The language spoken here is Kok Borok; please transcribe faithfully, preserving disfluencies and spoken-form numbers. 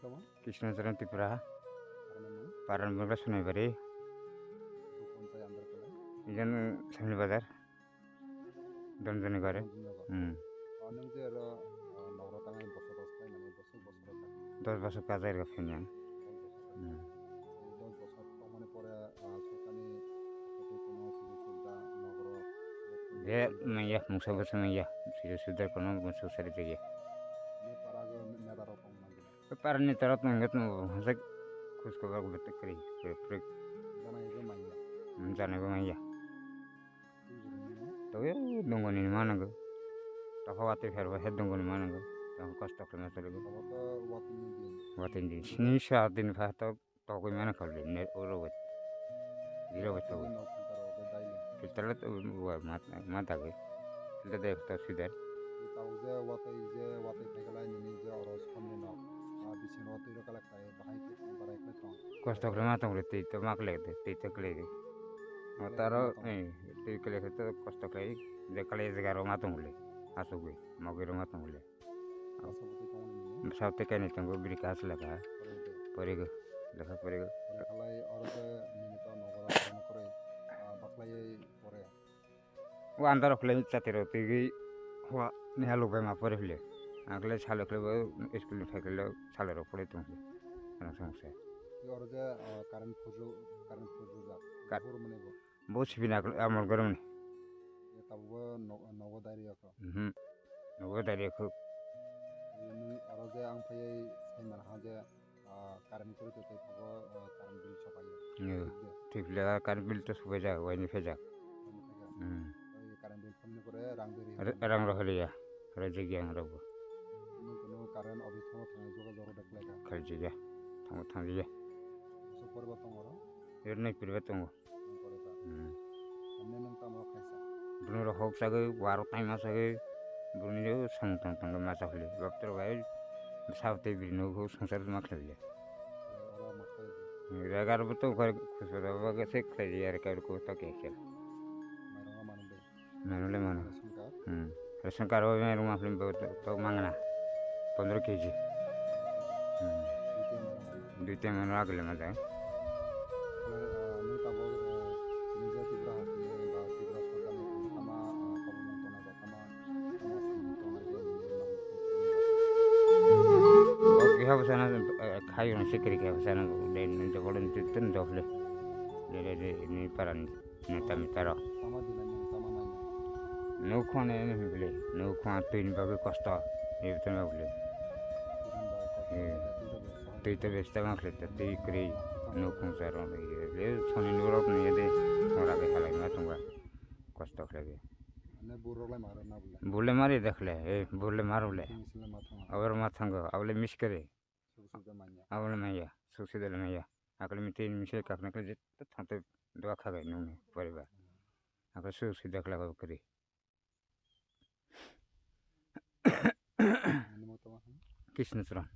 Tamo? Krishna Charan Tripura. Parani mung? Parani mung Sunibari. Ijan Sani Bazar. Donjoni gore. Donjoni gore. Hmm. O, nung je aro, o, nogoro tangnai bosoros khlaimani, bosor bosor kha. Dos bosor kajairok phini ang. Dos bosor kha. Hmm. Ei dos bosor tongmani pore, o, sorkarni kono sujuk subida nogoro. Je manya, mungsa bwsa manya. Sujuk subida kono mungsa sari jaya. Ni para go neta rok tong mani. Parani tara tong hwnkhe tong bo hwnjak khusko bag betek kwrwi kwrwi kwrwi. Janai bo manya. Hmm, janai bo manya. Twi jora nini? Twi dongoni ni manango. Tokha watwi pherbo he dongoni manango. Tong kosto khlai ma chwlwi. Abo to watwi ni din. Watwi ni din. Sini sa din pha to togwi mana khali ne oro wet. Zero bai tabuk. Filter le tabuk ma dagwi. Filter de to sidar. Tabuk je watwi je watwi phaikhalai nini je oro somni nok. Ah, bising watwi rok kala khlai bahai barai khlai tong. Kosto khlai ma tong le twi to ma khlai de twi to khlai de. Twi taro ma tong. Eh twi khlai khe to kosto khlai je khlai jaga ro ma tong le. Asugwi mogwi ro ma tong le. Bwsa bwtwi tongo nini? Bwsa bwtwi kainwi tongo, bwrwi kaha se lekha. Porigo. Porigo. Lekha porigo. Porigo khalai oro khe nini to nogo rok kwrwi, ah, baklaiwi pore. O andar rok khlai chati rok twi gwi hwa ni halok bai ma pore hwle. Ang khlai salo khlai bo school ni phaikhe lo salo rok pore tong khe. Ano songsa. Tei oro je, ah, current phuju, current phuju jak. Ka- Hur mani bo. Bo sibini amol gormani. Tabukbo nogo dari yakho. Mhm. Nogo dari yakho. Nini aro je ang phai sai mana ha je, ah, current kuri to tei phago, ah, current bill sopayo. Yo. Thik de. Thik le current bill to sopai jak, waini phai jak. Waini phai jak. Hmm. Oi current bill phone ni pore rang beri. Rang rohori ya. Rajagi ang rogo. Nini kono current office thango thangwi joga joga de khlai kha. Khalji ya. Thango thangji ya. So pore bo tongo ro. Ernai pore bo tongo. Hmm. Tamni nwng tamo khaisa? Bwrwirok hok sagwi, warok taima sagwi, bwrwini o samung tang tangwi ma chakhli. Baptwrok bai sabtwi bwrwini o songchar ma khlaiya. Oro ma khlai di. Ragar bo to khar khusura ba se khlai ya, ragar ko to ke se. Mairung ma manu bai. Manu le mano. Ration card? Hmm. Ration card o mairum ma film bo to, to mangna. Pondro K G. Hmm. Dui tin mairum. Dui tin mairum agile ma jai. Kale, ah, nung tabok, eh, nung je Tripura hasteni ba Tripura sorkarni tama, ah, kabul mantona ba tama, tama samung tona je nini mang. O keha bwsano, eh, khayo no sikri keha bwsano de nung jabolo nung tin jokle. De, de, de, ni parani. Neta meta rok. Tama dinai nwng tama naina? Nuk khwna ni hwnle, nuk khwna twi ni bagwi kosto, ebo twi ni bagwi. Twi ni bagwi kosto, eh, twi to besa. Twi to besa ma khle ta, twi kwrwi nuk khwna sa rok le, le soni nuk rok ni de, mora bai halai ma tongba, kosto khle ge. Ane bur rok lai ma rok na bule? Bule mari dakhle, eh, bule maro le. Twi ni sile ma thango. Abor ma thango, abole miss kare. Suk suk da manya. Abole manya, suk suk da manya. Akle mi tin mi se kakna kle jit thang te dua kha gai nung ni poribar. Akle su si dakla ko kri. Nini mo tama? Krishna Charan.